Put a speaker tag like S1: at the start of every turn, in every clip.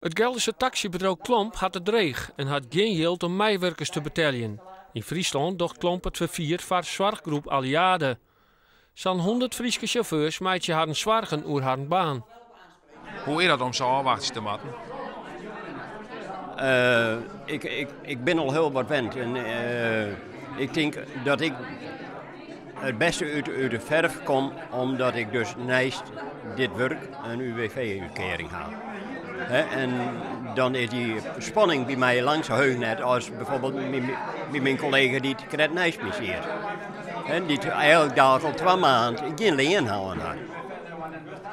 S1: It Gelderske taksybedriuw Klomp hat it dreech en hat gjin jild om meiwurkers te beteljen. Yn Fryslân docht Klomp it ferfier foar soarchgroep Alliade. Sa'n 100 Fryske sjauffeurs meitsje harren soargen oer harren baan.
S2: Hoe is dat om sa ôfwachtsje te moatten?
S3: Ik bin al hiel wat wend en ik tink dat ik it bêste út de ferf kom omdat ik dus neist dit wurk in UWV-útkearing ha. En dan is dy spanning by my lang sa heech net as bijvoorbeeld by myn kollega dy't krekt neist my siet. Dy't eigenlik daalk al twa maand gjin lean hân hat.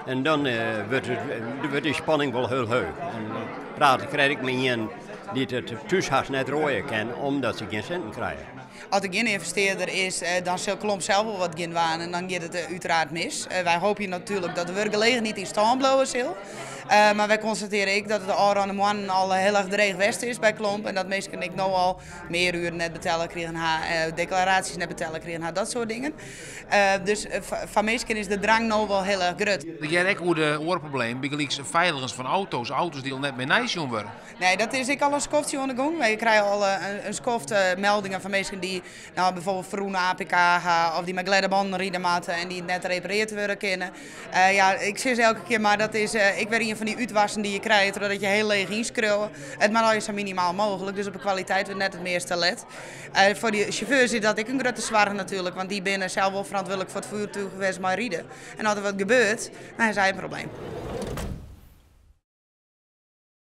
S3: En dan wurdt dy spanning wol hiel heech. En prate krekt ek mei ien dy't it thús hast net roaie kin omdat se gjin sinten krije.
S4: As der gjin ynvestearder is, dan sil Klomp sels wol wat gean dwaan en dan giet it úteraard mis. Wy hoopje natuerlik dat de wurkgelegenheid yn stân bliuwe sil. Mar wy konstatearje ek dat it de ôfrûne moannen al hiel erch dreech west is by Klomp en dat minsken ek no al mear uren net betelle krigen ha, deklaraasjes net betelle krigen ha, dat soart dingen. Dus foar minsken is de drang no wol hiel erch grut.
S2: Ik hear ek oer de oare problemen, bygelyks de feiligens fan auto's, auto's dy't al net mear neisjoen wurde.
S4: Nee, dat is ek al in skoftsje oan de gong. Wy krije al in skoft meldingen fan minsken dy't no, bijvoorbeeld ferrûne APK ha of dy't mei glêde bannen ride moatte en dy't net reparearre wurde kinne. Ja, ik sis elke kear mar dat is ek wer ien fan dy útwassen dy't je krije trochdat je hiel leech ynskriuwe. It moat allegear sa minimaal mooglik, dus op de kwaliteit wurdt net it measte let. Foar de sjauffeurs is dat ek in grutte soarch natuerlik, want dy binne sels wol ferantwurdlik foar it fiertúch wêr't se mei ride. En as der wat gebeurt, dan ha sy in probleem.